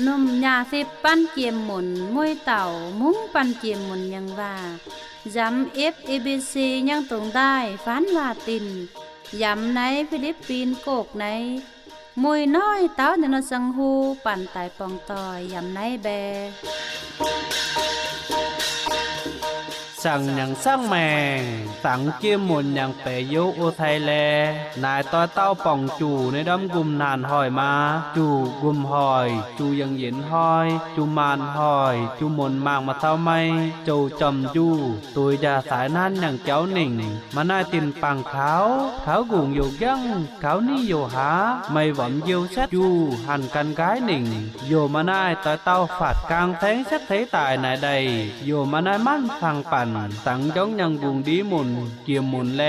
ໜຸ່ມຫຍ້າສິບປັນຈຽມໝຸນ ມຸ້ຍເຕົ່າມຸ້ງປັນຈຽມໝຸນຍັງວ່າ ຢຳເອັບເອບີຊີຍັງຕົງໄດ້ຝັນວ່າຕິນ ຢຳໃນຟີລິບປິນໂກກໃນ ມຸ້ຍນ້ອຍເຕົ້າໃນນອດສັງຫູ ປັນຕາຍປ່ອງຕ່ອຍ ຢຳໃນແບ ສາງຫຍັງສາງແມງ ສັງຈຽມໝຸນຫຍັງແປໂຍໂອໄທແລ ນາຍຕ້ອຍເຕົ້າປ່ອງຈູ່ ໃນດອມກຸມນານຫອຍມາ ຈູ່ກຸມຫອຍ ຈູ່ຍັງເຢັນຫອຍ ຈູ່ມານຫອຍ ຈູ່ມົນມາກມາເຕົ້າໄມ້ ໂຈຈອມຈູ່ ໂຕຍຢາສາຍນານຫຍັງເຈົ້າໜິງ ມານາຍຕິນປາງຂາວ ເທົາກຸງໂຍກຍັງ ເຂົານີ້ໂຍຫາ ໄມ້ຫວຳຢຽວແຊດຢູ່ ຫັນກັນກາຍໜິງ ໂຍມານາຍຕອຍເຕົ້າຟາດກາງແທງແຊດເທຕາຍນາຍໃດ ໂຍມານາຍມັນຟັງປັນ ຕັງຢອງຍັງກຸງດີໝຸນ ກຽມໝຸນແລ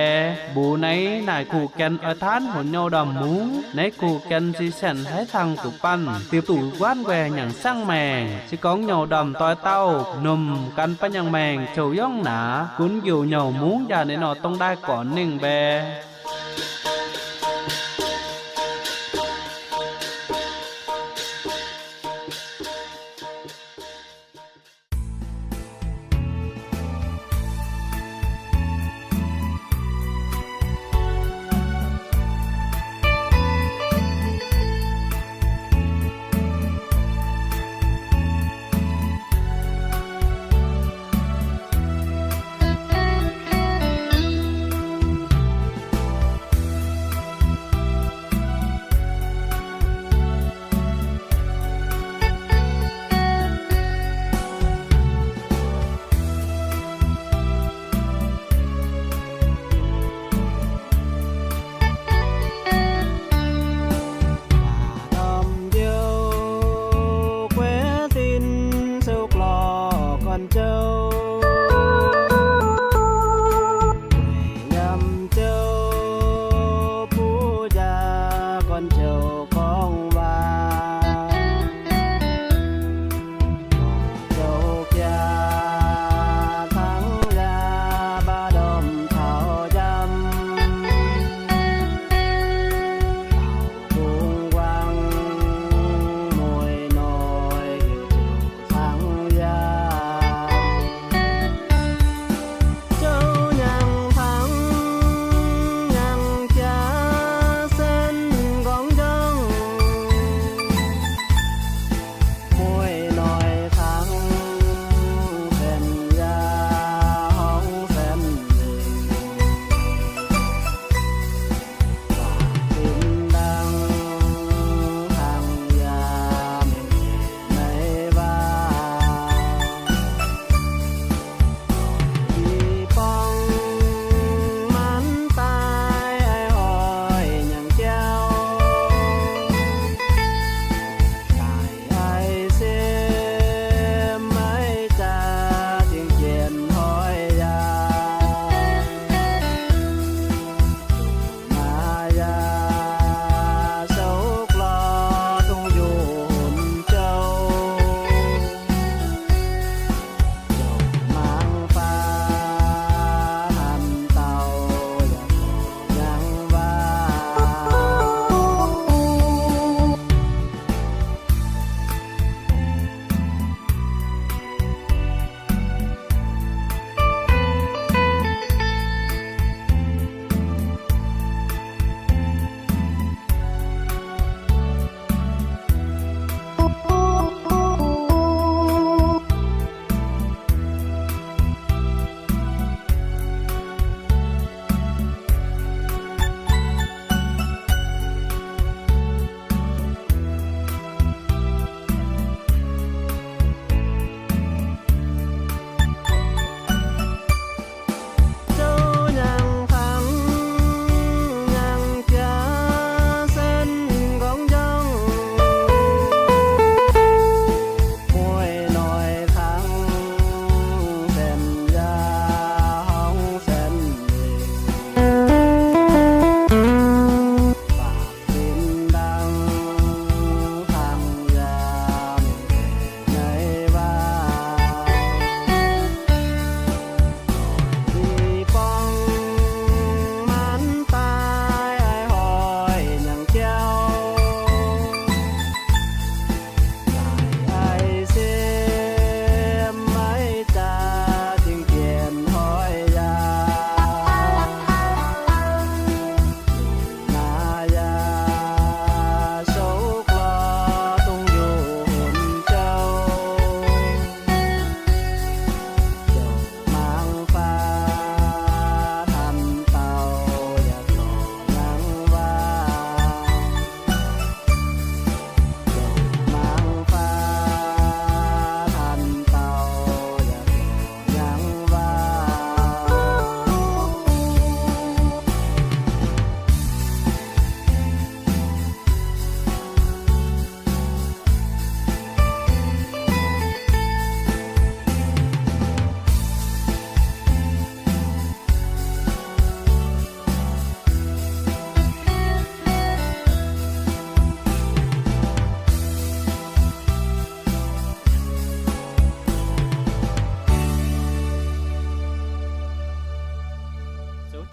ບູໃນນາຍຄູ່ແກ່ນເອີທານຫົນເຍົາດຳໝູ ໃນຄູ່ແກ່ນຊີແສນໄທທັງຕຸປັນ ຕິບຕູກວານແວຫຍັງສັງແມງ ຊິກອງເຍົາດຳຕອຍເຕົ້າ ນົມກັນປະຍັງແມງ ໂຈຢອງໜາ ກຸນກິວເຍົາມຸງຢາໃນນອດຕ້ອງໄດ້ກ່ອນໜຶ່ງແບ.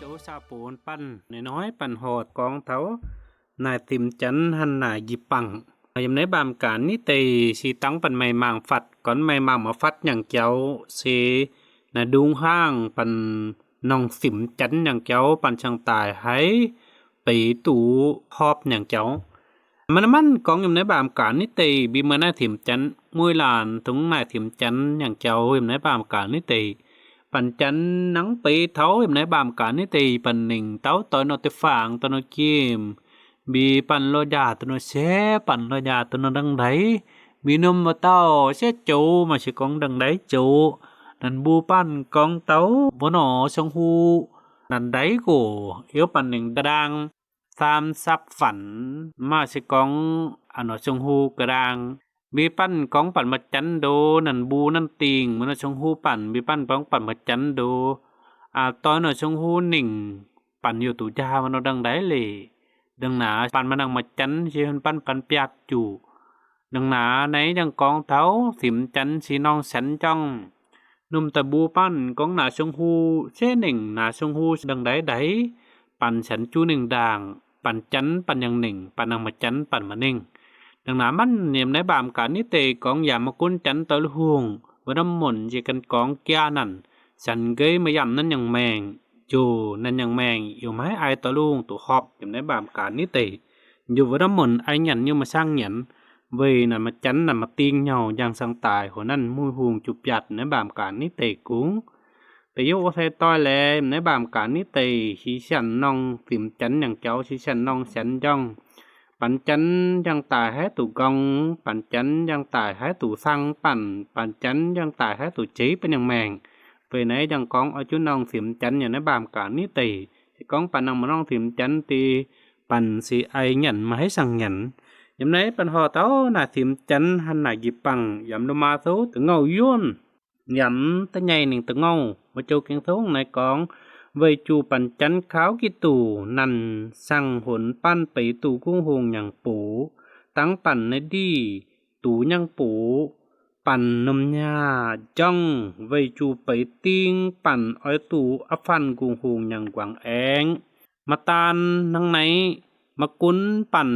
ໂຈຊາໂປນປັນນ້ອຍໆ ປັນຮອດກອງເທົາ ນາຍຕິມຈັນ ຫັນນາຢິບປັງ. ຍາມໃນບາມການນີ້ເຕ ຊິຕັ້ງປັນໄມ້ໝາງຟັດ ກ່ອນໄມ້ໝາງມາຟັດຫຍັງເຈົ້າ ເຊ ນາດຸງຫ້າງ ປັນນ້ອງຕິມຈັນຫຍັງເຈົ້າ ປັນຊ່າງຕາຍໃຫ້ ໄປຕູຮອບຫຍັງເຈົ້າ. ມັນມັນກອງຍາມໃນບາມການນີ້ເຕ ບີເມືອນາຍຕິມຈັນ ມວຍຫຼານທຸງນາຍຕິມຈັນຫຍັງເຈົ້າ ຍາມໃນບາມການນີ້ເຕ ປັນຈັນນາງເປເທົາ ຍາມໃນບາມການນີ້ເຕ ປັນເໜັງເຕົ້າ ຕອຍນອດເຕຟາງ ຕອຍນອດກິມ ບີປັນລໍຢາ ຕອຍນອດແຊ ປັນລໍຢາ ຕອຍນອດດັງໃດ ມີນົມບໍ່ເຕົ້າ ແຊໂຈ ມາຊິກອງດັງໃດໂຈ ນັ້ນບູປັນກອງເຕົ້າ ບໍ່ໜໍຊົງຮູ້ ນັ້ນໃດໂກ ເອວປັນເໜັງຕະດາງ ສາມສັບຝັນ ມາຊິກອງ ອານອດຊົງຮູ້ກະດາງ ບີປັນກອງປັນມາຈັນໂດ ນັ້ນບູນັ້ນຕິງ ມານອດຊົງຮູ້ປັນ ບີປັນກອງປັນມາຈັນໂດ ອາ ຕອຍນອດຊົງຮູ້ໜິງ ປັນຢູ່ຕູຢາ ມານອດດັງໃດເລ ດັງໜາ ປັນມານັ່ງມາຈັນ ຊິເຫັນປັນກັນປຽບຢູ່ ດັ່ງໜາໃນຍັງກອງເທົາ ສິມຈັນ ສີນອງແສນຈ້ອງ ໜຸ່ມຕະບູປັນກອງໜາຊົງຮູ້ ເຊເໜັງໜາຊົງຮູ້ ດັ່ງໃດໃດ ປັນສັນຈູເໜັງດາງ ປັນຈັນ ປັນຍັງເໜັງ ປັນນາງມາຈັນ ປັນມາເໜັງ ດັ່ງໜາມັນ ຍາມໃນບາມການນີ້ເຕ ກອງຢາມມະກຸນຈັນ ຕອຍລູກຮຸ່ງ ເວີນ້ຳມົນ ເຈກັນກອງກຽນັ້ນ ສັນເກີຍມາຢາມນັ້ນຍັງແມງ ໂຈ ນັ້ນຍັງແມງ ຢູ່ມາໃຫ້ອາຍຕອຍລຸງ ຕູຮອບ ຍາມໃນບາມການນີ້ເຕ ຢູ່ເວີນ້ຳມົນ ອາຍຫຍັນ ຢູ່ມາສ້າງຫຍັນ ເວີຍນັ້ນມາຈັນ ນັ້ນມາຕີງເຫຍົາ ຢ່າງສັງຕາຍ ຫົວນັ້ນມຸຍຮຸງ ຈູບຢາດ ໃນບາມການນີ້ເຕກຸງ ໄປຢູ່ໂອໄຊຕ້ອຍແລ ໃນບາມການນີ້ເຕ ຊີສັນນ້ອງສິມຈັນຫຍັງເຈົ້າ ຊີສັນນ້ອງແສນຍ່ອງ ປັນຈັນຢ່າງຕາຍໃຫ້ຕູກອງ ປັນຈັນຢ່າງຕາຍໃຫ້ຕູສັງ ປັນ ປັນຈັນຢ່າງຕາຍໃຫ້ຕູເຈ ປັນຍັງແມງ ເປີໃນຍັງກອງເອົາຈຸນ້ອງສິມຈັນ ຢູ່ໃນບາມການນີ້ເຕ ຊິກອງປັນນາງມານ້ອງສິມຈັນຕີ ປັນສີໄອຫຍັນມາໃຫ້ສັງຫຍັນ ຍາມໃນປັນຫໍ່ເຕົ້າ ນາສິມຈັນ ຫັນນາຢິບປັງ ຍາມລົມມາໂຊ ຕະເງົາຢວນ ຍາມຕະໃຫຍ່ໜຶ່ງຕະເງົາ ມາໂຈເກັງໂທງໃນກອງ ເວີຍຈູປັນຈັນຂາວກິຕູ ນັ້ນສັງຫົນປັນໄປຕູກຸງຫົງຫຍັງປູ ຕັງປັນໃນດີ ຕູຫຍັງປູ ປັນນົມຍາຈ້ອງ ເວີຍຈູໄປຕິງ ປັນອອຍຕູອະຟັນກຸງຫົງຫຍັງກວາງແອງ ມາຕານນາງໃນ ມາກຸນປັນ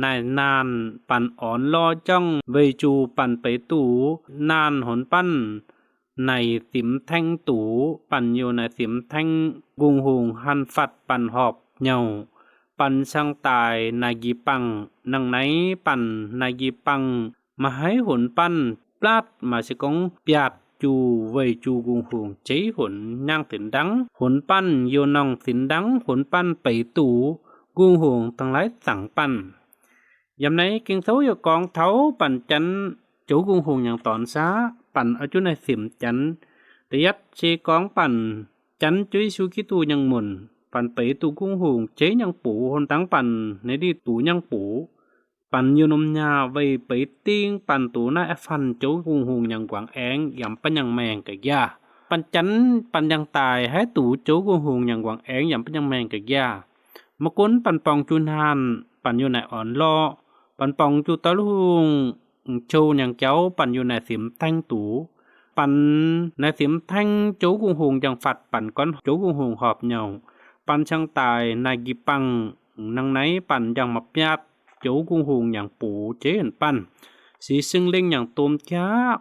ນາຍນານ ປັນອອນລໍຈ້ອງ ເວີຍຈູປັນໄປຕູນານຫົນປັນ ໃນສິມແທ່ງຕູ ປັນຢູ່ໃນສິມແທ່ງກຸງຫົງ ຫັນຟັດປັນຫອບເຫຍົາ ປັນຊ່າງຕາຍນາຢິບປັງ ນາງໃນປັນນາຢິບປັງ ມາໃຫ້ຫົນປັນ ປາດມາຊິກົງປຽດຈູ ເວີຍຈູກຸງຫົງເຈຫົນຍ່າງເຖິນດັງ ຫົນປັນຢູ່ໜອງສິນດັງ ຫົນປັນໄປຕູກຸງຫົງທັງຫຼາຍສັງປັນ ຍາມໃນກິງໂຊຢູ່ກອງເທົາ ປັນຈັນໂຈກຸງຫົງຫຍັງຕອນຊ້າ ປັນເອົາຈຸໃນສິມຈັນ ຕະຢັດເຊກອງປັນ ຈັນຈຸຍຊູກິຕູຍັງໝົນ ປັນໄປຕູກຸງຫົງເຈຍັງປູ ຫົນຕັງປັນໃນດີຕູຍັງປູ ປັນຢູ່ນົມຍາໄວ້ໄປຕິງ ປັນຕູນາຍອະຟັນໂຈກຸງຫົງຫຍັງກວາງແອງ ຢາມປັນຍັງແມງກະຢາ ປັນຈັນ ປັນຍັງຕາຍໃຫ້ຕູໂຈກຸງຫົງຫຍັງກວາງແອງ ຢາມປັນຍັງແມງກະຢາ ມາກຸນປັນປອງຈູນານ ປັນຢູ່ໃນອອນລໍ້ ປັນປອງຈູຕະລຸງໂຈຫຍັງເຈົ້າ ປັນຢູ່ໃນສິມແທ່ງຕູ ປັນໃນສິມແທ່ງໂຈກຸງຫົງຫຍັງຟັດ ປັນກ່ອນໂຈກຸງຫົງຫອບເຫຍົາ ປັນຊ່າງຕາຍນາຢິບປັງ ນາງໃນປັນຍັງມາປຽດ ໂຈກຸງຫົງຫຍັງປູເຈເຫັນປັນ ສີຊຶງເລັງຫຍັງໂຕມຈາກ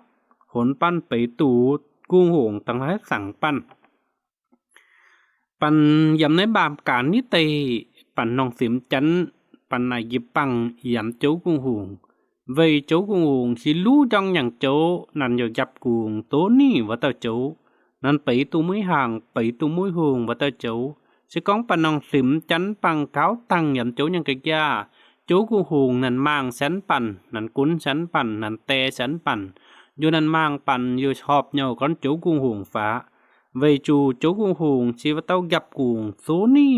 ຫົນປັນໄປຕູກຸງຫົງທັງຫຼາຍສັງປັນ ປັນຢາມໃນບາມການນີ້ເຕ ປັນນ້ອງສິມຈັນ ປັນນາຢິບປັງ ຢາມໂຈກຸງຫົງ ເວີຍໂຈກຸງຫົງ ຊິລູ້ຈ້ອງຫຍັງໂຈ ນັ້ນຢູ່ຢັບກຸງໂຕນີ້ວ່າເຕົ້າໂຈ ນັ້ນໄປຕູມຸ້ຍຫາງ ໄປຕູມຸ້ຍຫົງວ່າເຕົ້າໂຈ ຊິກອງປະນອງສິມຈັນປັງຂາວຕັ້ງ ຍາມໂຈຍັງກະຢາ ໂຈກຸງຫົງ ນັ້ນມາງແສນປັນ ນັ້ນກຸນແສນປັນ ນັ້ນແຕ່ແສນປັນ ຢູ່ນັ້ນມາງປັນ ຢູ່ຫອບເຫຍົາກ່ອນໂຈກຸງຫົງຟ້າ ໄວຈູໂຈກຸງຫົງ ຊິວ່າເຕົ້າຢັບກຸງໂຕນີ້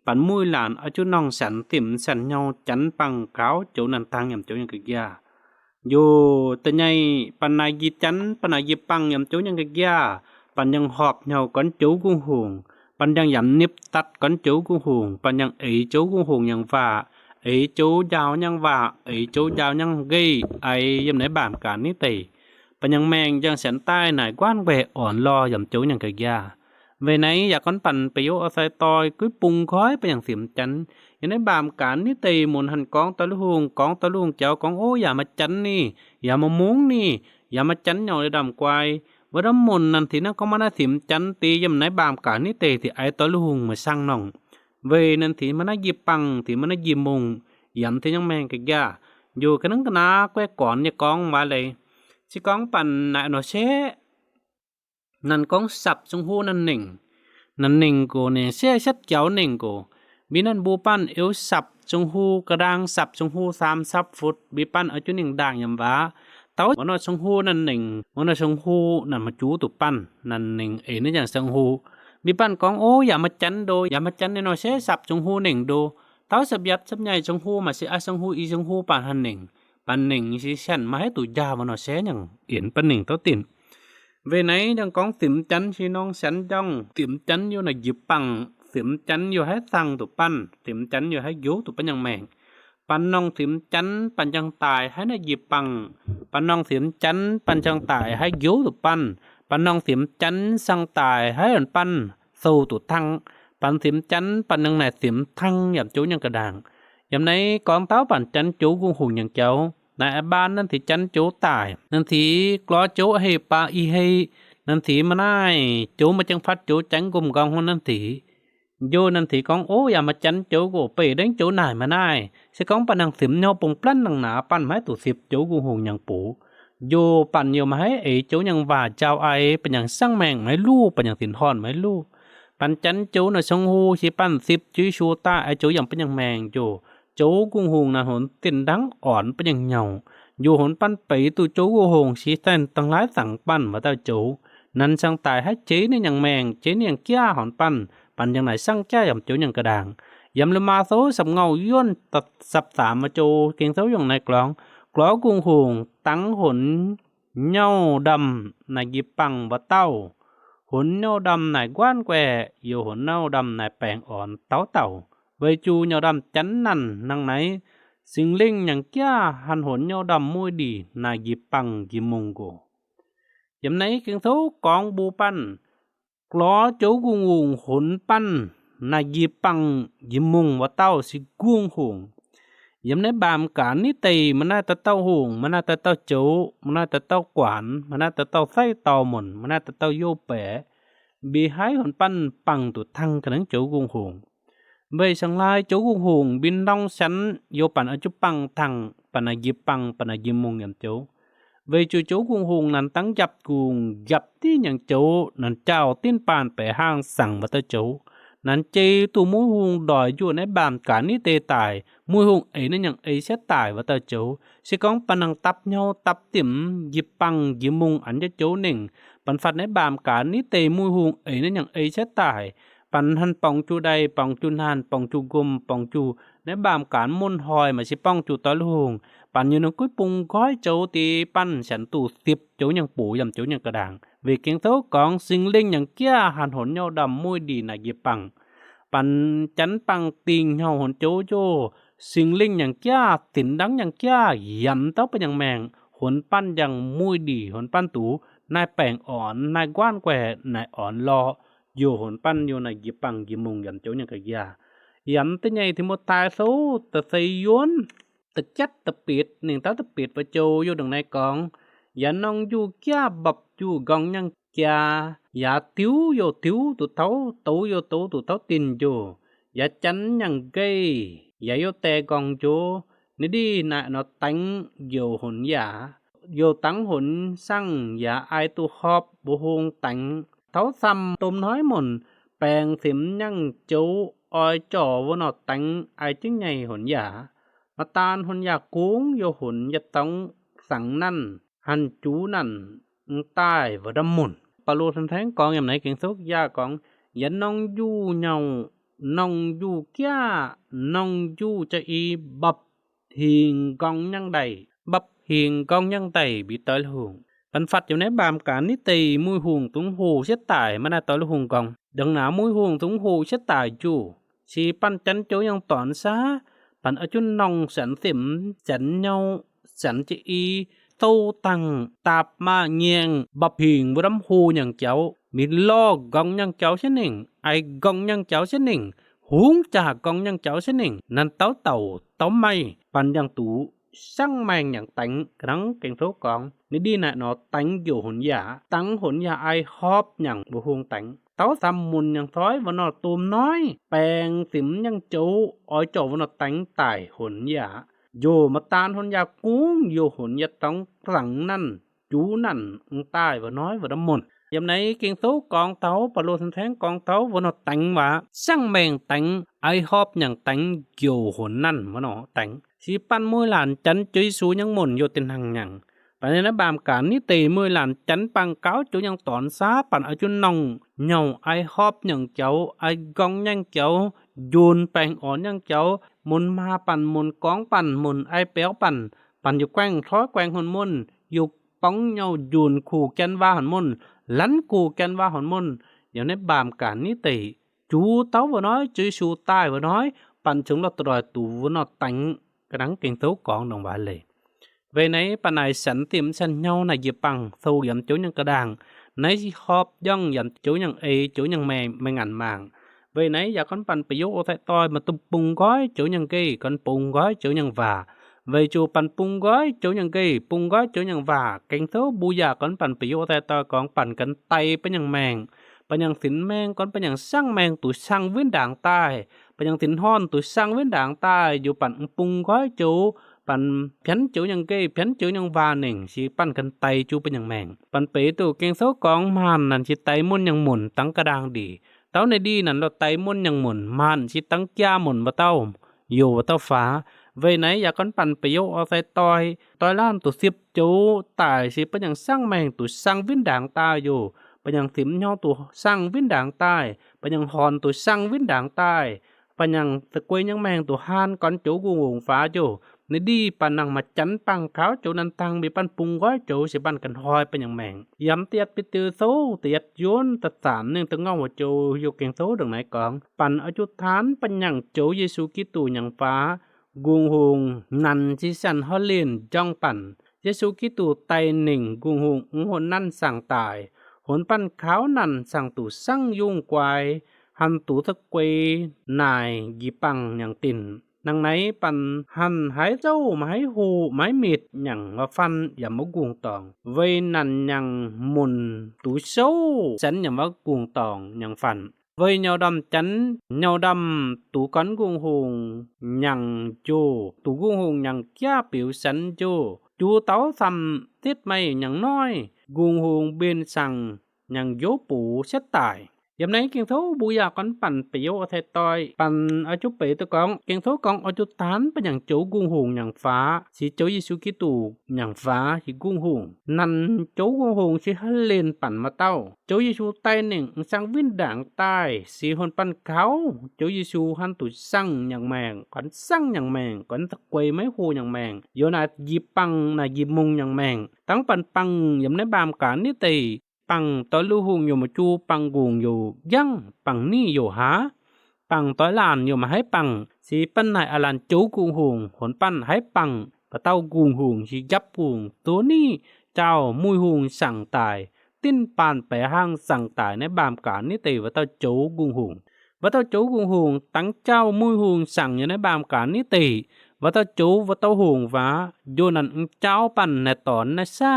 ປັນມຸ້ຍຫຼານອາຈຸນ້ອງສັນ ຕິມສັນເຫຍົາຈັນປັງຂາວ ໂຈນັ້ນຕັ້ງ ຍາມໂຈຍັງກະຢາ ໂຍ ຕະໃຫຍ່ ປະນາຢິຈັນ ປະນາຢິປັງ ຍາມໂຈຍັງກະຢາ ປັນຍັງຫອບເຫຍົາກ່ອນໂຈກຸງຫົງ ປັນຍັງຢາມນິບຕັດກ່ອນໂຈກຸງຫົງ ປັນຍັງເອີໂຈກຸງຫົງຍັງວ່າ ເອີໂຈຍາວຍັງວ່າ ເອີໂຈຍາວຍັງເກີຍ ໄອ ຍາມໃນບາມການນີ້ເຕ ປັນຍັງແມງຍັງແສນຕາຍ ນາຍກວານແວອ່ອນລໍ ຍາມໂຈຍັງກະຢາ ເວໄນຢາກກອນປັນປະໂຫຍດອາໄສຕໍ່ ກຸ້ຍປຸງຄ້ອຍໄປຫຍັງສິມຈັນ ຢູ່ໃນບາມການນີ້ເຕໝູນຫັນກອງຕະລຸງ ກອງຕະລຸງເຈົ້າ ກອງໂອ້ຢາມາຈັນນີ້ ຢາມາມຸງນີ້ ຢາມາຈັນຫຍອງໄດ້ດຳກວາຍ ວ່າດຳໝົນນັ້ນທີ່ນັ້ນກໍມານາສິມຈັນຕີ ຢ້ຳໃນບາມການນີ້ເຕທີ່ໄອຕະລຸງມາສ້າງນ້ອງ ເວນັ້ນທີ່ມານາຢິບປັງ ທີ່ມານາຢິບມຸງ ຢາມທີ່ຍັງແມ່ງກະຢາ ຢູ່ກະນັງກະນາແກວກອນຍາກອງວ່າເລີຍ ຊິກອງປັນນາອະໂນເຊ ນັ້ນກອງສັບຊົງຮູ້ນັ້ນເໜັງ ນັ້ນເໜັງໂກເນເຊຊັດເກີາເໜັງໂກ ບິນັ້ນບູປັນເອວສັບຊົງຮູ້ກະດາງສັບຊົງຮູ້ສາມສັບຟຸດ ບິປັນເອົາຈຸເໜັງດາງຍຳວ່າ ເຕົາມະນອດຊົງຮູ້ນັ້ນເໜັງ ມະນອດຊົງຮູ້ນັ້ນມາຈູຕຸປັນ ນັ້ນເໜັງເອນຍັງຊົງຮູ້ ບິປັນກອງໂອ້ຢາມາຈັນໂດ ຢາມາຈັນເນໂນເຊສັບຊົງຮູ້ເໜັງໂດ ເຕົາສັບຍັດສັບໃຫຍ່ຊົງຮູ້ມາຊິອາຊົງຮູ້ອີຊົງຮູ້ປານຫັ້ນເໜັງ ປານເໜັງຊິແຊນມາໃຫ້ຕູຢາມະນອດເຊຍັງເອນປານເໜັງເຕົາຕິນ ເວໄນຍັງກອງສິມຈັນຊີນ້ອງແສນຢອງ ສິມຈັນຢູ່ໃນຢິບປັງ ສິມຈັນຢູ່ໃຫ້ສັງຕຸປັນ ສິມຈັນຢູ່ໃຫ້ຢູຕຸປັນຍັງແມງ ປັນນ້ອງສິມຈັນ ປັນຍັງຕາຍໃຫ້ນາຢິບປັງ ປັນນ້ອງສິມຈັນ ປັນຍັງຕາຍໃຫ້ຢູຕຸປັນ ປັນນ້ອງສິມຈັນ ສັງຕາຍໃຫ້ອັນປັນ ໂຊຕຸທັງ ປັນສິມຈັນ ປັນຍັງນາຍສິມທັງ ຢາມໂຈຍັງກະດາງ ຢາມໃນກອງເຕົ້າປັນຈັນໂຈກຸງຫຸງຍັງເຈົ້າ ນາຍອາບານນັ້ນທີ່ຈັນໂຈຕາຍ ນັ້ນທີ່ກລໍໂຈເຮປາອີເຮ ນັ້ນທີ່ມານາຍໂຈມາຈັ່ງຟັດໂຈຈັງກຸມກອງຫົນນັ້ນທີ່ ໂຍນັ້ນທີ່ກອງໂອ້ຢາມາຈັນໂຈໂກເປເດ້ງໂຈນາຍມານາຍ ຊິກອງປະນັງສິມເນາະປົງປລັນນັງໜາປັນໄມ້ຕູສິບໂຈກຸງຫຸງຍັງປູ ໂຍປັນໂຍມາໃຫ້ເອໂຈຍັງວ່າເຈົ້າໄອ ປັນຍັງສັງແມງໄມ້ລູ ປັນຍັງສິນຮອນໄມ້ລູ ປັນຈັນໂຈນະຊົງຮູ້ຊິປັນສິບຈຸຍຊູຕາໄອໂຈຍັງປັນຍັງແມງໂຈ ໂຈກຸງຫຸງນາຫົນຕິນດັງອ່ອນປະຍັງເຍົາ ຢູ່ຫົນປັນໄປຕູໂຈກຸງຫຸງ ຊິແຕ່ນຕັງຫຼາຍສັງປັນມາຕາໂຈ ນັ້ນສັງຕາຍໃຫ້ເຈນີ້ຍັງແມງ ເຈນີ້ຍັງກ້າຫົນປັນ ປັນຍັງນາຍສັງກ້າຢາມໂຈຍັງກະດາງ ຢາມລະມາໂຊສັບເງົາຍ້ອນຕັດສັບສາມມາໂຈ ເກັງເຊົາຢອງນາຍກລອງ ກລອກຸງຫຸງ ຕັງຫົນເຍົາດຳນາຍຢິບປັງບໍ່ເຕົ້າ ຫົນເຍົາດຳນາຍກວານແກວ ຢູ່ຫົນເຍົາດຳນາຍແປງອ່ອນເຕົ້າເຕົ້າ ໄວຈູເຍົາດຳຈັນນັ້ນນັງໃນ ສິງເລັງຍັງກ້າຫັນຫົນເຍົາດຳມຸ້ຍດີ ນາຍິບປັງຢິມມຸງໂກ ຢາມໃນເກັງໂຊກອງບູປັນ ກລໍ ໂຈກຸງຫຸງ ຫົນປັນ ນາຍິບປັງຢິມມຸງວ່າເຕົ້າຊິກຸງຫຸງ ຢາມໃນບາມການນິເຕ ມະນາຕະເຕົ້າຫຸງ ມະນາຕະເຕົ້າໂຈ ມະນາຕະເຕົ້າກວານ ມະນາຕະເຕົ້າໄຊຕໍ່ມົນ ມະນາຕະເຕົ້າໂຢແປ ບີໄຮຫົນປັນ ປັງຕຸທັງກະໜັງໂຈກຸງຫຸງ ເວີຍສັງລາຍໂຈກຸງຫຸງ ບິນລອງສັນ ໂຍປັນອາຈຸປັງທັງ ປະນາຢິບປັງ ປະນາຢິມມຸງຍຳໂຈ ເວີຍຈູໂຈກຸງຫຸງ ນັນຕັງຢັບກຸງ ຢັບຕິຍັງໂຈ ນັນເຈົ້າຕິນປານແປຫ້າງສັງວັດຕະໂຈ ນັນເຈຕູມຸຍຫຸງດອຍຢູ່ໃນບາມການນິເຕຕາຍ ມຸຍຫຸງເອຍນັ້ນຍັງເອຍເສຍຕາຍວັດຕະໂຈ ຊິກອງປະນັງຕັບເຍົາຕັບຕິມ ຢິບປັງ ຢິມມຸງ ອັນຍະໂຈເໜັງ ປັນຟັດໃນບາມການນິເຕມຸຍຫຸງເອຍນັ້ນຍັງເອຍເສຍຕາຍ ປັນຫັນປອງຈູໃດ ປອງຈູນານ ປອງຈູກຸມ ປອງຈູໃນບາມການມົນຫອຍ ມາຊິປອງຈູຕອຍລູກຫຸງ ປັນຢູ່ນຳກຸຍປຸງກ້ອຍໂຈຕີ ປັນສັນຕູສິບໂຈຍັງປູ ຢຳໂຈຍັງກະດາງ ເວເກັງໂຕກອງ ສິງເລັງຍັງເກຍ ຫັນຫົນເຍົາດຳມຸ້ຍດີນາຢິບປັງ ປັນຈັນປັງຕິງເຫົາຫົນໂຈໂຈ ສິງເລັງຍັງເກຍ ຕິນດັງຍັງເກຍ ຢຳເຕົ້າປະຍັງແມງ ຫົນປັນຍັງມຸ້ຍດີ ຫົນປັນຕູ ນາຍແປງອ່ອນ ນາຍກວານແກວ ນາຍອ່ອນລໍ ໂຍຫົນປັນໂຍນາຢິບປັງຢິມມຸງ ຢຳໂຈຍັງກະຢາ ຢຳຕະໃຫຍ່ທີ່ໝົດຕາຍໂຊ ຕະໄຊຢວນ ຕະແກັດຕະປິດ ໜິງຕາຕະປິດປະໂຈ ຢູ່ດັງໃນກອງ ຢານອງຢູ່ເກຍ ບັບຢູ່ກອງຍັງເກຍ ຢາຕິວໂຍຕິວ ຕູເທົາ ໂຕໂຍໂຕ ຕູເທົາຕິນໂຍ ຢາຈັນຍັງເກຍ ຢາໂຍແຕກອງໂຈ ນິດີນານອດແຕງ ໂຍຫົນຢາ ໂຍຕັງຫົນສັງ ຢາອາຍຕູຂອບ ບໍ່ໂຮງແຕງ ເທົາຊຳ ຕົມນ້ອຍໝົນ ແປງສິມຍັງໂຈ ອອຍຈໍ ວະໜໍແຕງ ອາຍຈຶ່ງໃຫຍ່ຫົນຢາ ມາຕານຫົນຢາກຸງ ໂຍຫົນຢາຕ້ອງສັງນັ້ນ ຫັນຈູນັ້ນ ອື ຕາຍວະດຳມຸນ ປາໂລທັນແທງກອງ ຢາມໃນເກັງໂຊກຢາກອງ ຢານອງຢູ່ເຍົາ ນອງຢູ່ເກຍ ນອງຢູ່ຈະອີ ບັບ ຫີງກອງຍັງໄດ ບັບຫີງກອງຍັງໄດ ບີຕອຍລູກຫຸງ ປັນຟັດຢູ່ໃນບາມການນິເຕ ມຸຍຫຸງຕຸງຫູເສຍຕາຍ ມານາຕອຍລູກຫຸງກອງ ດັງໜາມຸຍຫຸງຕຸງຫູເສຍຕາຍຢູ່ ຊີປັນຈັນໂຈຍັງຕອນຊາ ປັນອາຈຸນອງສັນສິມ ສັນເຍົາ ສັນຈະອີ ໂຕຕັ້ງ ຕາບມາແຍງ ບັບຜິງບໍ່ດຳໂຫຍັງເຈົ້າ ມີລໍ້ກອງຍັງເຈົ້າຊະໜິງ ໄອກອງຍັງເຈົ້າຊະໜິງ ຫຸງຈາກອງຍັງເຈົ້າຊະໜິງ ນັ້ນເຕົ້າເຕົາເຕົ້າໄມ້ ປັນຍັງຕູ ສັງແມງຍັງແຕງ ກະນັງເກັງໂທກອງ ນິດີນະໜໍແຕງໂຢຫົນຢາ ຕັງຫົນຢາໄອຮອບຍັງບໍ່ຫົງແຕງ ເຕົ້າສຳມຸນຍັງຊອຍວະໜໍໂຕມນ້ອຍ ແປງສິມຍັງໂຈ ອອຍຈໍວະໜໍແຕງຕາຍຫົນຢາ ໂຢມະຕານຫົນຢາກຸງ ໂຢຫົນຢາຕອງ ສັງນັ້ນ ຈູນັ້ນ ອຶງຕາຍວະນ້ອຍວະດຳມົນ ຍາມໃນເກັງໂທກອງເຕົາ ປະໂລສັນແທງກອງເຕົາ ວະໜໍແຕງວາ ສັງແມງແຕງ ໄອຮອບຍັງແຕງ ໂຢຫົນນັ້ນວະໜໍແຕງ ຊິປັນມຸຍຫຼານຈັນ ເຈີຊູຍັງໝົນໂຢຕິນຫັງຍັງ ປານໃນບາມການນິເຕ ເມື່ອຫຼານຈັນປັງກາວ ໂຈຍັງຕອນຊາ ປັນອາຈຸນອງເຍົາ ໄອຮອບຍັງເຈົ້າ ໄອກອງຍັງເຈົ້າ ໂຢນແປງອອນຍັງເຈົ້າ ໝູນມາປັນ ໝູນກອງປັນ ໝູນໄອແປວປັນ ປັນຢູ່ແກວ່ງ ທ້ອຍແກວ່ງຫົນມົນ ຢູ່ປ່ອງເຍົາ ໂຢນຄູ່ແກ່ນວາຫົນມົນ ລັນຄູ່ແກ່ນວາຫົນມົນ ດຽວໃນບາມການນິເຕ ຈູເຕົ້າວະນ້ອຍ ເຈີຊູຕາຍວະນ້ອຍ ປັນເຖິງລອດຕະດອຍຕູວະນໍແຕງ ກະນັງເກັງໂທກອງນອງວາເລີຍ ເວໄນປານາຍສັນຕິມສັນເຍົານາຍເຢຍປັງ ໂຊຢຳໂຈຍັງກະດາງ ໃນຊິຮອບຍ່ອງຢຳໂຈຍັງເອ ໂຈຍັງແມ່ ແມ່ງານມາງ ເວໄນຢາກອນປັນປະໂຫຍກອອກແທ້ຕ້ອຍ ມາຕຸມປຸງກ້ອຍໂຈຍັງເກ ກອນປຸງກ້ອຍໂຈຍັງວາ ເວໂຈປັນປຸງກ້ອຍໂຈຍັງເກ ປຸງກ້ອຍໂຈຍັງວາ ເກັງໂທບູຢາກອນປັນປະໂຫຍກອອກແທ້ຕ້ອຍ ກອງປັນກັນໄຕປະຍັງແມງ ປະຍັງສິນແມງ ກອນປະຍັງສັງແມງ ຕູສັງວິນດາງຕາຍ ປະຍັງສິນຮ້ອນ ຕູສັງວິນດາງຕາຍ ຢູ່ປັນອຶງປຸງກ້ອຍໂຈ ປັນພຽນໂຈຍັງເກ ພຽນໂຈຍັງວາເໜັງ ຊິປັນກັນໄຕຈູປະຍັງແມງ ປັນເປຕູເກັງໂທກອງ ມານນັ້ນຊິໄຕມຸນຍັງໝູນ ຕັງກະດາງດີ ເຕົ້າໃນດີນັ້ນລະໄຕມຸນຍັງໝູນ ມານຊິຕັງກຽໝູນບໍ່ເຕົ້າ ໂຢບໍ່ເຕົ້າຟ້າ ເວໄນຢາກອນປັນປະໂຫຍກອອກແທ້ຕ້ອຍ ຕ້ອຍລ້ານຕູສິບໂຈ ຕາຍຊິປະຍັງສັງແມງ ຕູສັງວິນດາງຕາຍໂຢ ປະຍັງສິມເຍົາ ຕູສັງວິນດາງຕາຍ ປະຍັງຮ້ອນ ຕູສັງວິນດາງຕາຍ ປະຍັງສະກວຍຍັງແມງ ຕູຮານກອນໂຈກຸງຫົງຟ້າໂຈ ໃນດີປານັງມາຈັນປັງຂາວໂຈ ນັນຕັງມີປັນປຸງກ້ອຍໂຈ ຊິບັນກັນຮອຍປະຍັງແມງ ຍຳຕຽດປິດຕິໂຊ ຕຽດໂຍນ ຕະສາມໜຶ່ງຕະເງົາໂຈ ໂຢເກັງໂທດັງໃນກອງ ປັນອະຈຸທານປະຍັງໂຈ ເຢຊູຄຣິສຕູຍັງຟ້າ ກຸງຫົງ ນັນຊິສັນຮອດເລນຈ້ອງປັນ ເຢຊູຄຣິສຕູໄຕເໜັງ ກຸງຫົງອຸງຫົນນັ້ນສັງຕາຍ ຫົນປັນຂາວນັ້ນສັງຕູສັງຍຸງກວາຍ ຫັນຕູສະເກວນາຍ ຢີປັງຍັງຕິນ ນັງໃນປັນຫັນຫາຍເຈົ້າ ມາໃຫ້ໂຫມາໃຫ້ມິດ ຍັງວ່າຟັນ ຢາມວ່າກຸງຕອງ ເວນັ້ນຍັງໝຸນຕູໂຊ ສັນ ຢາມວ່າກຸງຕອງ ຍັງຟັນ ເວີຍເຍົາດຳຈັນ ເຍົາດຳຕູກອນກຸງຫົງ ຍັງໂຈ ຕູກຸງຫົງຍັງກຽປິວສັນໂຈ ຈູເຕົາສຳຕິດໄມ້ຍັງນ້ອຍ ກຸງຫົງເບນສັງ ຍັງໂຢປູເຊັດຕາຍ ຍາມໃນເກັງໂທບູຢາກອນປັນປະໂຫຍກອອກແທ້ຕ້ອຍ ປັນອາຈຸເປຕະກອງ ເກັງໂທກອງອາຈຸທານປະຍັງໂຈກຸງຫົງຍັງຟ້າ ຊິໂຈເຢຊູຄຣິສຕູ ຍັງຟ້າ ຊິກຸງຫົງ ນັ້ນໂຈກຸງຫົງຊິຮະເລນປັນມາເຕົ້າ ໂຈເຢຊູໄຕເໜັງ ອຶງສັງວິນດາງຕາຍ ຊິຫົນປັນຂາວ ໂຈເຢຊູຫັນຕູສັງຍັງແມງ ກອນສັງຍັງແມງ ກອນສະກວຍໄມ້ໂຫຍັງແມງ ໂຢນາຍຢີປັງ ນາຍຢີມຸງຍັງແມງ ຕັງປັນປັງ ຍາມໃນບາມການນິເຕ ປັງຕອຍລູຮຸງໂຢມາຈູ ປັງກຸງໂຢຍັງ ປັງໜີໂຢຫາ ປັງຕອຍຫຼານໂຢມາໃຫ້ປັງ ຊິປັນນາຍອາລັນໂຈກຸງຫົງ ຫົນປັນໃຫ້ປັງ ປະເຕົ້າກຸງຫົງ ຊິຈັບກຸງ ໂຕນີ້ ເຈົ້າມຸຍຫົງສັງຕາຍ ຕິນປານແປຫາງສັງຕາຍ ໃນບາມການນິເຕ ວ່າເຕົ້າໂຈກຸງຫົງ ວ່າເຕົ້າໂຈກຸງຫົງ ຕັງເຈົ້າມຸຍຫົງສັງ ຢູ່ໃນບາມການນິເຕ ວ່າເຕົ້າໂຈ ວ່າເຕົ້າຫົງ ວ່າໂຢນັ້ນເຈົ້າປັນ ໃນຕອນໃນຊາ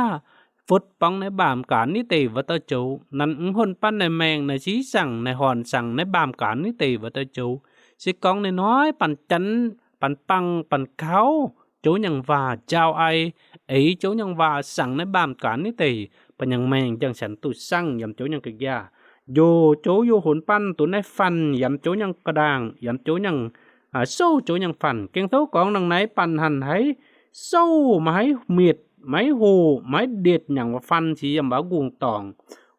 ຟົດປ່ອງໃນບາມການນິເຕ ວ່າເຕົ້າໂຈ ນັ້ນຫຸນປັນໃນແມງ ໃນຊີສັງ ໃນຫອນສັງ ໃນບາມການນິເຕ ວ່າເຕົ້າໂຈ ຊິກອງນ້ອຍໆ ປັນຈັນ ປັນປັງ ປັນຂາວ ໂຈຍັງວ່າ ຈາວໄອ ເອີ ໂຈຍັງວ່າ ສັງໃນບາມການນິເຕ ປະຍັງແມງ ຈັ່ງສັນຕຸສັງ ຍາມໂຈຍັງກະຢາ ໂຢ ໂຈຢູ່ຫົນປັນ ຕຸໃນຟັນ ຍາມໂຈຍັງກະດາງ ຍາມໂຈຍັງ ອາ ໂຊ ໂຈຍັງຟັນ ເກັງໂທກອງນັງໃນ ປັນຫັນໄຫ ໂຊ ມາໃຫ້ມິດ ໄມ້ໂຫ ໄມ້ເດັດ ຍັງວ່າຟັນ ຊິຍາມວ່າກຸງຕອງ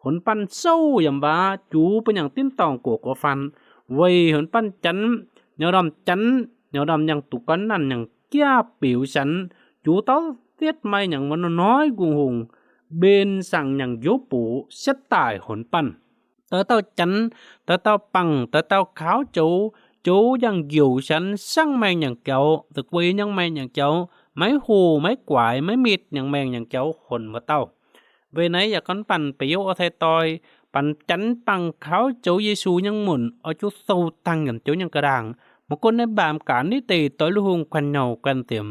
ຫົນປັນໂຊ ຍາມວ່າຈູ ປະຍັງຕິນຕອງ ກົວກວ່າຟັນ ເວີຍ ຫົນປັນຈັນ ຍອດອມຈັນ ຍອດອມຍັງຕຸກອນນັ້ນ ຍັງກຽປິວສັນ ຈູເຕົ້າເຕັດໄມ້ ຍັງວ່ານ້ອຍໆ ກຸງຫົງ ເບນສັງ ຍັງໂຢປູ ເຊັດຕາຍ ຫົນປັນ ເຕີເຕົ້າຈັນ ເຕີເຕົ້າປັງ ເຕີເຕົ້າຂາວໂຈ ໂຈຍັງກຽວສັນ ສັງແມງຍັງເຈົ້າ ຕະກວຍຍັງແມງຍັງເຈົ້າ ໄມ້ໂຫ ໄມ້ກວາຍ ໄມ້ມິດ ຫຍັງແມງຫຍັງເຈົ້າ ຄົນບໍ່ເຕົ້າ. ເວໄນຢາກອນປັນໄປໂຍອາໄທຕອຍ ປັນຈັນປັງຂາວ ໂຈເຢຊູຍັງໝຸນ ເອົາຈຸໂຊຕັງກັນໂຈຍັງກະດາງ ມາກົນໃນບາມການນິເຕ ຕອຍລູກໂຮງ ແກ່ນເຫຍົາແກ່ນເຕັມ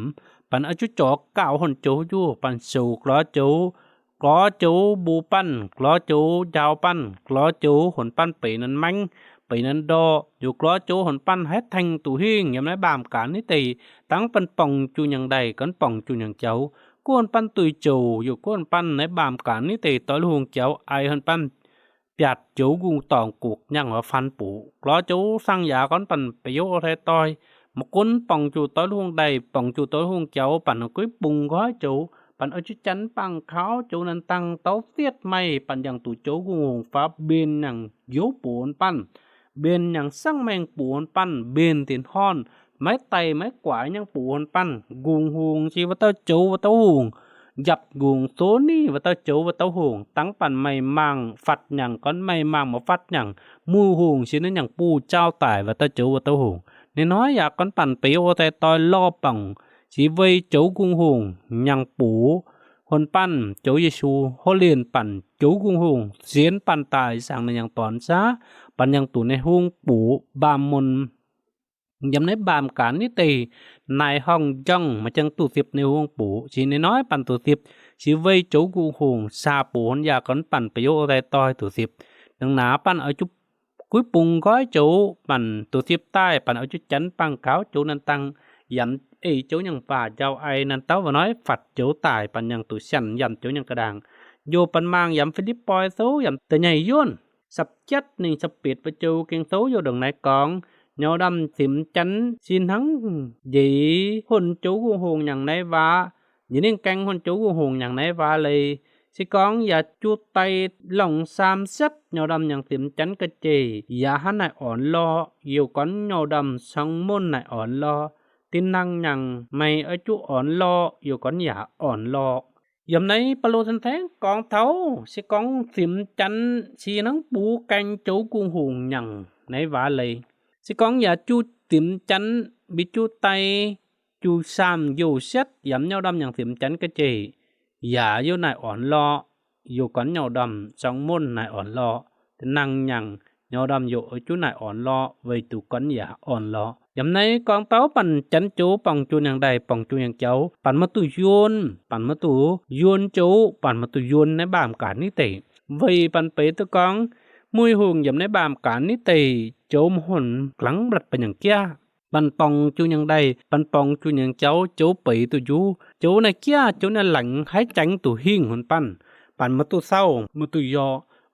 ປັນເອົາຈຸຈໍກາວຫົນໂຈຢູ່ ປັນໂຊກລໍໂຈ ກລໍໂຈບູປັນ ກລໍໂຈຢາວປັນ ກລໍໂຈຫົນປັນ ເປນັ້ນແມງ ເປນັ້ນດໍ ຢູ່ກລໍໂຈຫົນປັນ ໃຫ້ແທງຕູຫີງ ຍາມໃນບາມການນິເຕ ຕັງປັນປ່ອງຈູຍັງໃດ ກອນປ່ອງຈູຍັງເຈົ້າ ກວນປັນຕຸຍໂຈ ຢູ່ກວນປັນໃນບາມການນິເຕ ຕອຍລູກໂຮງເຈົ້າ ອາຍຫັນປັນ ປຽດໂຈກຸງຕອງກຸກ ຍັງວ່າຟັນປູ ກລໍໂຈສັງຢາກອນປັນໄປໂຍອາໄທຕອຍ ມາກົນປ່ອງຈູຕອຍລູກໂຮງໃດ ປ່ອງຈູຕອຍລູກໂຮງເຈົ້າ ປັນເອົາກຸ້ຍປຸງກ້ອຍໂຈ ປັນເອົາຈຸຈັນປັງຂາວ ໂຈນັ້ນຕັ້ງເຕົາສຽດໄມ້ ປັນຍັງຕູໂຈກຸງຫົງຟ້າ ເບນຍັງໂຍປູຫົນປັນ ເບນຍັງສັງແມງປູຫົນປັນ ເບນຕີນຮ້ອນ ໄມ້ໄຕໄມ້ກວາຍຍັງປູຫົນປັນ ກຸງໂຮງຊີວະເຕົ້າໂຈວະເຕົ້າໂຮງ ຢັບກຸງໂຊນີວະເຕົ້າໂຈວະເຕົ້າໂຮງ ຕັ້ງປັນໄມ້ມັງຟັດຍັງ ກອນໄມ້ມັງມາຟັດຍັງ ໝູ່ໂຮງຊີນັ້ນຍັງປູເຈົ້າຕາຍວະເຕົ້າໂຈວະເຕົ້າໂຮງ ນ້ອຍໆຢາກກອນປັນໄປໂອແຕຕອຍລໍປ່ອງ ຊີເວີຍໂຈກຸງໂຮງ ຍັງປູຫົນປັນ ໂຈເຢຊູໂຮລຽນປັນ ໂຈກຸງໂຮງ ສຽນປັນຕາຍ ສັງໃນຍັງຕອນຊາ ປັນຍັງຕູໃນໂຮງປູບາມມົນ ຍາມໃນບາມການນິເຕ ນາຍຮ່ອງຢອງ ມາຈັ່ງຕູສິບໃນໂຮງປູ ຊີນ້ອຍໆ ປັນຕູສິບ ຊີເວີຍໂຈກຸງໂຮງ ຊາປູຫົນຢາກອນປັນໄປໂອແຕຕອຍຕູສິບ ໜັງໜາປັນເອົາຈຸ ກຸ້ຍປຸງກ້ອຍໂຈ ປັນຕູສິບຕາຍ ປັນເອົາຈຸຈັນປັງຂາວ ໂຈນັ້ນຕັ້ງ ຢຳເອໂຈຍັງປາ ຢາວໄອນັ້ນເຕົ້າວະນ້ອຍ ຟັດໂຈຕາຍ ປັນຍັງຕູສັນ ຢຳໂຈຍັງກະດາງ ໂຍປັນມາງ ຢຳຟີລິບປອຍໂຊ ຢຳຕະໃຫຍ່ໂຍນ ສັບຈັດໜຶ່ງສັບເປັດປະໂຈ ເກັງໂຊໂຍດົງນາຍກອງ ຍອວດຳສິມຈັນ ຊີໜັງເຢ ຫົນໂຈກຸງໂຮງ ຍັງໃນວາ ຍານິງແກງຫົນໂຈກຸງໂຮງ ຍັງໃນວາເລີຍ ຊິກອງຢາຈູໄຕ ຫຼອງສາມເຊັດ ຍອວດຳຍັງສິມຈັນກະເຈ ຢາຫັນນາຍອ່ອນລໍ ຢູ່ກ່ອນຍອວດຳສັງມົນນາຍອ່ອນລໍ ຕິນນັງຍັງໄມອາຈຸອ່ອນລໍ ຢູ່ກ່ອນຢາອ່ອນລໍ ຍາມໃນປະໂລທັນແທງກອງເທົາ ຊິກອງສິມຈັນ ຊີນັງປູແກງໂຈກຸງໂຮງ ຍັງໃນວາເລີຍ ຊິກອງຢາຈູສິມຈັນ ບິຈູໄຕ ຈູສາມໂຍເຊັດ ຢຳຍອວດຳຍັງສິມຈັນກະເຈ ຢາຢູ່ນາຍອ່ອນລໍ ຢູ່ກ່ອນຍອວດຳສັງມົນນາຍອ່ອນລໍ ຕິນນັງຍັງຍອວດຳໂຍອາຈຸນາຍອ່ອນລໍ ເວີຍຕູກ່ອນຢາອ່ອນລໍ ຍາມໃນກອງເປົາ ປັນຈັນໂຈ ປ່ອງຈູຍັງໃດ ປ່ອງຈູຍັງເຈົ້າ ປັນມາຕູໂຍນ ປັນມາຕູໂຍນໂຈ ປັນມາຕູໂຍນໃນບາມການນິເຕ ເວີຍປັນເປຕູກອງ ມຸ້ຍໂຮງ ຍາມໃນບາມການນິເຕ ໂຈມຫົນກລັງບລັດໄປຍັງເກ້ຍ ປັນປ່ອງຈູຍັງໃດ ປັນປ່ອງຈູຍັງເຈົ້າ ໂຈເປຕູຢູ່ ໂຈນາເກ້ຍ ໂຈນາຫຼັງ ໃຫ້ແຈງຕູຫີງຫົນປັນ ປັນມາຕູເຊົາ ມາຕູຍໍ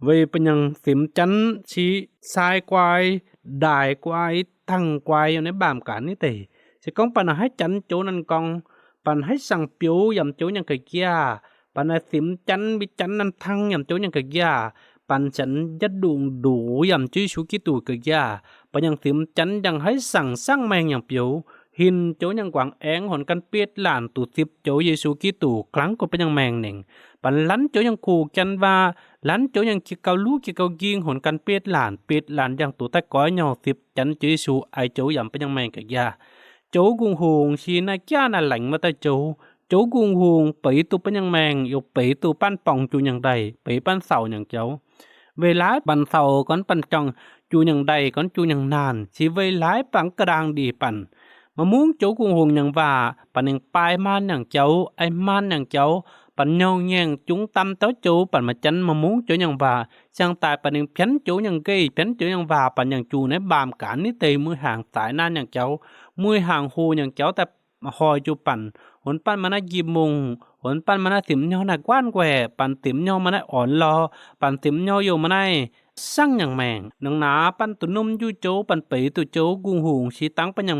ເວີຍໄປຍັງສິມຈັນ ຊີຊາຍກວາຍ ດາຍກວາຍ ທັງກວາຍ ຢູ່ໃນບາມການນິເຕ ຊິກອງປັນໃຫ້ຈັນໂຈນັ້ນກອງ ປັນໃຫ້ສັງປິວ ຢຳໂຈຍັງກະເກ້ຍ ປັນໃຫ້ສິມຈັນ ບິຈັນນັ້ນທັງ ຢຳໂຈຍັງກະເກ້ຍ ປັນສັນຍະດຸງດູ ຢຳໂຈເຢຊູຄຣິສຕູກະເກ້ຍ ປັນຍັງສິມຈັນ ຍັງໃຫ້ສັງສັງແມງຍັງປິວ ຫີນໂຈຍັງກວາງແອງ ຫົນກັນເປດຫຼານ ຕູສິບໂຈເຢຊູຄຣິສຕູ ກລາງກົດໄປຍັງແມງເໜັງ ປັນລັນໂຈຍັງຄູກັນວ່າ ລັນໂຈຍັງກິເກົາລູກກິເກົາຍິງ ຫົນກັນເປດຫຼານ ເປດຫຼານຍັງຕູຕາຍກອຍ ຍອງສິບຈັນ ໂຈເຢຊູ ອາຍໂຈ ຢຳໄປຍັງແມງກະເກ້ຍ ໂຈກຸງໂຮງ ຊີນາເກ້ຍນາແຫຼງມາຕາໂຈ ໂຈກຸງໂຮງ ເປຕູໄປຍັງແມງ ໂຍເປຕູປັນປ່ອງຈູຍັງໃດ ເປປັນເສົາຍັງເຈົ້າ ເວລາປັນເສົາ ກ່ອນປັນຈ່ອງ ຈູຍັງໃດ ກ່ອນຈູຍັງນານ ຊີເວີຍຫຼາຍປັງກະດາງດີປັນ ມະມຸງໂຈກຸງໂຮງ ຍັງວ່າ ປັນຍັງປາຍມານຍັງເຈົ້າ ໄອມານຍັງເຈົ້າ ປັນຍອງແຍງຈຸງຕຳເຕົ້າໂຈ ປັນມາຈັນມະມຸງໂຈຍັງວ່າ ຊ່າງຕາຍ ປັນຍັງພຽນໂຈຍັງເກຍ ພຽນໂຈຍັງວ່າ ປັນຍັງຈູໃນບາມການນິເຕ ມືຫາງສາຍໜ້າຍັງເຈົ້າ ມືຫາງໂຮຍັງເຈົ້າ ແຕ່ ມາຮອຍຈູປັນ ຫົນປັນມານາກີ່ມຸງ ຫົນປັນມານາສິມຍໍນາກວານແກ ປັນສິມຍໍມານາອ່ອນລໍ ປັນສິມຍໍໂຍມານາຍ ສັງຍັງແມງ ໜັງໜາປັນຕູໜຸ່ມຢູ່ໂຈ ປັນເປຕູໂຈກຸງໂຮງ ຊີຕັງປັນຍັງ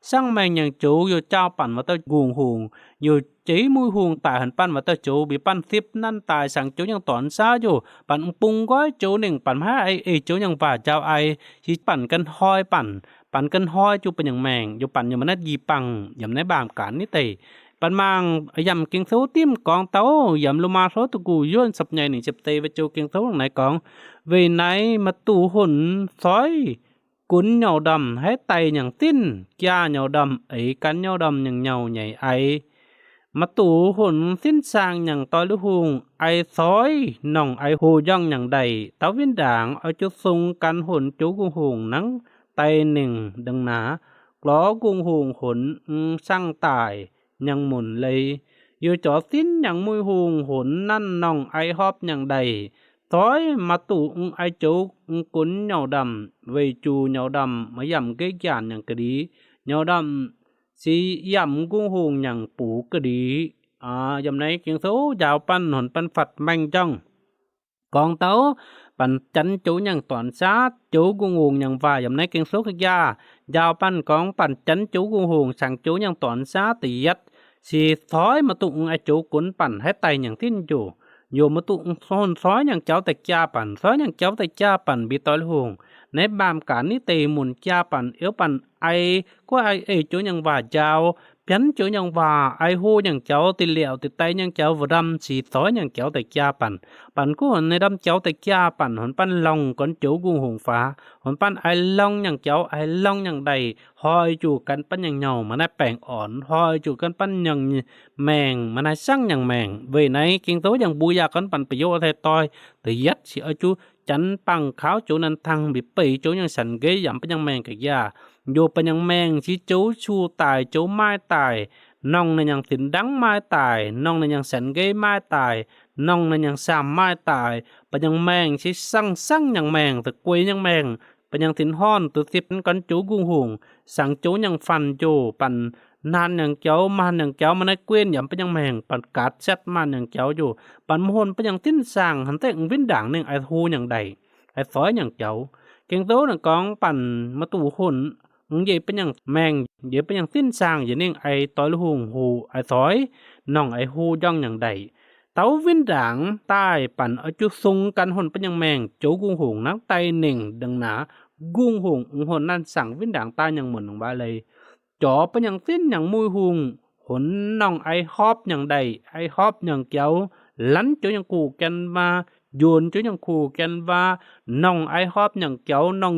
ສັງແມງຍັງໂຈ ໂຍເຈົ້າປັນວ່າເຕົ້າກຸງໂຮງ ໂຍເຈມຸຍໂຮງຕາຍ ຫັນປັນວ່າເຕົ້າໂຈ ບີປັນສິບນັ້ນຕາຍ ສັງໂຈຍັງຕອນຊາໂຍ ປັນອຸງປຸງກ້ອຍໂຈເໜັງ ປັນມາໃຫ້ໄອເອໂຈຍັງວ່າເຈົ້າໄອ ຊີປັນກັນຮອຍປັນ ປັນກັນຮອຍຈູປັນຍັງແມງ ໂຍປັນໂຍມະນັດຢີປັງ ຢຳໃນບາມການນິເຕ ປັນມາງ ອາຍຳເກັງໂຊຕິມກອງເຕົາ ຢຳໂລມາໂຊຕະກູ ໂຍນສັບໃຫຍ່ໜຶ່ງເຈັບເຕ ວະໂຈເກັງໂຊໃນກອງ ເວໄນມາຕູຫົນຊອຍ ກຸນເຫຍົາດຳ ໃຫ້ໄຕຍັງຕິນ ກຽເຫຍົາດຳ ເອກັນເຫຍົາດຳ ຍັງເຫຍົາໃຫຍ່ໄອ ມາຕູຫົນສິ້ນຊ່າງຫຍັງ ຕ້ອຍລູກຫູງ ໄອສອຍ ນ້ອງໄອໂຮຍ່ອງຫຍັງໃດ ຕາວິນດາງ ເອົາຈຸຊົງກັນຫົນໂຈກຸງຫົງ ນັງໄຕເໜັງເດີງໜາ ກລໍກຸງຫົງ ຫົນອືມຊ່າງຕາຍ ຍັງໝູນເລີຍ ຢູ່ຈໍສິ້ນຫຍັງມຸ້ຍຫູງ ຫົນນັ້ນນ້ອງໄອຮອບຫຍັງໃດ ສອຍມາຕູອືມໄອໂຈກຸນເຫຍົາດຳ ເວຍຈູເຫຍົາດຳ ມາຢ້ຳເກກຢານຫຍັງກະດີ ເຫຍົາດຳ ຊິຢ້ຳກຸງຫູງຫຍັງປູກະດີ ອາ ຢຳໃນເກງໂຊ ຢາວປັນ ຫົນປັນຝັດແມ່ງຈ້ອງ ກອງເຕົາ ປັນຈັນໂຈຫຍັງຕອນຊາ ໂຈກຸງຫູງຫຍັງວ່າ ຢຳໃນເກງໂຊກະຢາ ຢາວປັນກອງ ປັນຈັນໂຈກຸງຫູງ ສັງໂຈຫຍັງຕອນຊາ ຕະຢັດ ຊິສອຍມາຕຸອາໂຈກຸນປັນ ໃຫ້ໄຕຫຍັງຕິນໂຈ ໂຍມາຕຸຫົນສອຍຫຍັງເຈົ້າແຕ່ຈາປັນ ສອຍຫຍັງເຈົ້າແຕ່ຈາປັນ ບີຕອຍຫູງ ໃນບາມການນີ້ເຕໝູນຈາປັນ ເອວປັນໄອ ກວ່າໄອເອໂຈຫຍັງວ່າຢາວ ພຽນໂຈຫຍັງວ່າ ໄອໂຮຫຍັງເຈົ້າ ຕິແຫຼວຕິໄຕຫຍັງເຈົ້າ ວະດຳສີສອຍຫຍັງເຈົ້າແຕ່ຈາປັນ ປັນກູໃນດຳເຈົ້າແຕ່ຈາປັນ ຫົນປັນລອງກ່ອນໂຈກຸງຫົງຟ້າ ຫົນປັນໄອລອງຫຍັງເຈົ້າ ໄອລອງຫຍັງໃດ ຮອຍຈູກັນປັນຫຍັງເຫຍົາ ມານາແປງອ່ອນ ຮອຍຈູກັນປັນຫຍັງແມງ ມານາຊັງຫຍັງແມງ ເວໄນເກງໂຕຫຍັງບູຢາກັນປັນປະໂຍຊໃສ່ຕ່ອຍ ຕະຢັດຊິເອົາຈູ ຈັນປັງຂາວໂຈນັນທັງ ບິເປີໂຈຫຍັງສັນເກຍ ຢຳປະຍັງແມງກະຢາ ໂຍປະຍັງແມງຊິໂຈຊູຕາຍ ໂຈມາຍຕາຍ ນ້ອງນະຍັງສິນດັງມາຍຕາຍ ນ້ອງນະຍັງສັນເກຍມາຍຕາຍ ນ້ອງນະຍັງສາມມາຍຕາຍ ປະຍັງແມງຊິສັງສັງຫຍັງແມງ ຕະກວຍຫຍັງແມງ ປະຍັງສິນຮ້ອນ ຕຸສິບກັນໂຈກຸງຫູງ ສັງໂຈຫຍັງຟັນໂຈ ປັນ ນານຫຍັງເຈົ້າ ມານຫຍັງເຈົ້າ ມານາເກວນ ຢຳປະຍັງແມງ ປັນກາດແຊັດມານຫຍັງເຈົ້າຢູ່ ປັນມະຫົນປະຍັງຕິນສາງ ຫັນແຕ່ອຶງວິນດາງ ເໜັງໄອໂຮຫຍັງໃດ ໄອສອຍຫຍັງເຈົ້າ ເກງໂຕໜັງກອງ ປັນມາຕູຫົນ ເຢປະຍັງແມງ ເຢປະຍັງຕິນສາງ ເຢເໜັງໄອຕອຍລູກຫູງ ໄອສອຍ ນ້ອງໄອໂຮຍ່ອງຫຍັງໃດ ເຕົາວິນດາງ ຕາຍ ປັນເອົາຈຸຊົງກັນຫົນປະຍັງແມງ ໂຈກຸງຫູງ ນັກໄຕເໜັງເດີງໜາ ກຸງຫູງ ອຶງຫົນນັ້ນສັງ ວິນດາງຕາຍຫຍັງໝົນໜຶ່ງວ່າເລີຍ ຈໍປະຍັງສິນຫຍັງມຸ້ຍຫຸງ ຫົນນ້ອງໄອຮອບຫຍັງໃດ ໄອຮອບຫຍັງເຈົ້າ ລັນໂຈຫຍັງຄູແກ່ນມາ ໂຍນໂຈຫຍັງຄູແກ່ນວ່າ ນ້ອງໄອຮອບຫຍັງເຈົ້າ ນ້ອງ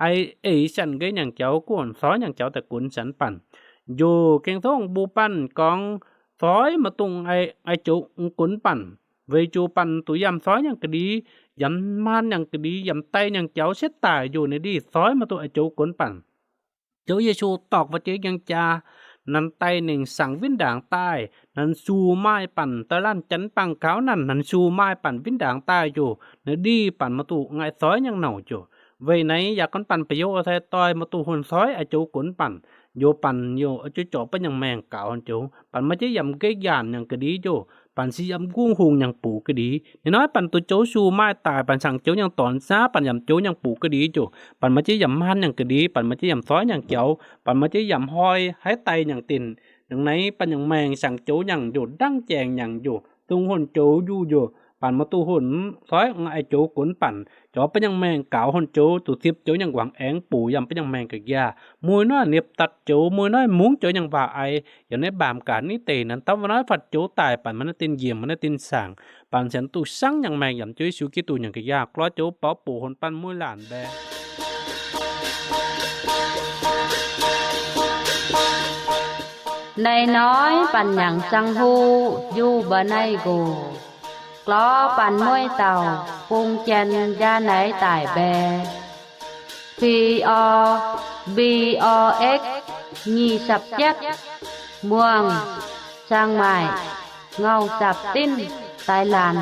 ໄອເອສັນເກຍຫຍັງເຈົ້າ ກວນຊອຍຫຍັງເຈົ້າ ຕະກຸນສັນປັນ ໂຍເກັງໂທງບູປັນກອງ ຊອຍມາຕຸງໄອ ໄອໂຈກຸນປັນ ເວຍຈູປັນ ຕຸຢຳຊອຍຫຍັງກະດີ ຢຳມານຫຍັງກະດີ ຢຳໄຕຫຍັງເຈົ້າ ເສັດຕາຍຢູ່ໃນດີ ຊອຍມາຕຸໄອໂຈກຸນປັນ ເຈົ້າເຢຊູຕອກວ່າເຈຍັງຈາ ນັ້ນໄຕໜິງສັງວິນດາງຕາຍ ນັ້ນຊູມາຍປັນຕະລານຈັນປັງຂາວນັ້ນ ນັ້ນຊູມາຍປັນວິນດາງຕາຍຢູ່ ນະດີປັນມາຕູງາຍຊອຍຍັງເນົ່າໂຈ ເວໄນຢາກກັນປັນປະໂຍຊາຍຕອຍມາຕູຫົນຊອຍອາໂຈກົນປັນ ໂຍປັນໂຍອາໂຈເຈາະປະຍັງແມງກາວຫັ້ນໂຈ ປັນມາເຈຢຳເກກຢານຫຍັງກະດີໂຈ ປັນຊິຢຳກຸ້ງຫຸງຫຍັງປູກະດີ ນ້ອຍໆ ປັນຕຸໂຈຊູມາຍຕາຍ ປັນສັງໂຈຫຍັງຕອນຊາ ປັນຢຳໂຈຫຍັງປູກະດີໂຈ ປັນມາເຈຢຳມານຫຍັງກະດີ ປັນມາເຈຢຳຊອຍຫຍັງເຈົ້າ ປັນມາເຈຢຳຮອຍໄຮໄຕຫຍັງຕິນ ດັ່ງໃນປັນຫຍັງແມງສັງໂຈຫຍັງຢູ່ ດັງແຈງຫຍັງຢູ່ ຕຸງຫົນໂຈຢູ່ໂຍ ປັນມາຕຸຫົນຊອຍອາໂຈກົນປັນ ເຈາະປະຍັງແມງກາວຫົນໂຈ ຕຸສິບໂຈຫຍັງຫວັງແອງປູ ຢຳປະຍັງແມງກະຢາ ມຸ້ຍນ້ອຍເນັບຕັດໂຈ ມຸ້ຍນ້ອຍມຸງໂຈຫຍັງວ່າໄອ ຢ່າໃນບາມການນີ້ເຕນັ້ນ ຕາວະນ້ອຍຟັດໂຈຕາຍ ປັນມານະຕິນຢ້ຽມ ມານະຕິນສາງ ປັນແສນຕຸສັງຫຍັງແມງ ຢຳໂຈຍຊູກິຕູຫຍັງກະຢາ ກລໍໂຈເປົາປູຫົນປັນມຸ້ຍຫຼານແບ ໃນນ້ອຍປັນຫຍັງສັງຮູ້ ຢູ່ບໍ່ໃນໂກ ກລໍປັນມວຍເຕົາ ປຸງແຈນຢາໃນຕາຍແບ ພີອໍ ບີອໍເອັກ ຍີ່ສິບເຈັດ ມ່ວງ ຊຽງໃໝ່ ເງົາສັບຕິນ ໄຕລານ.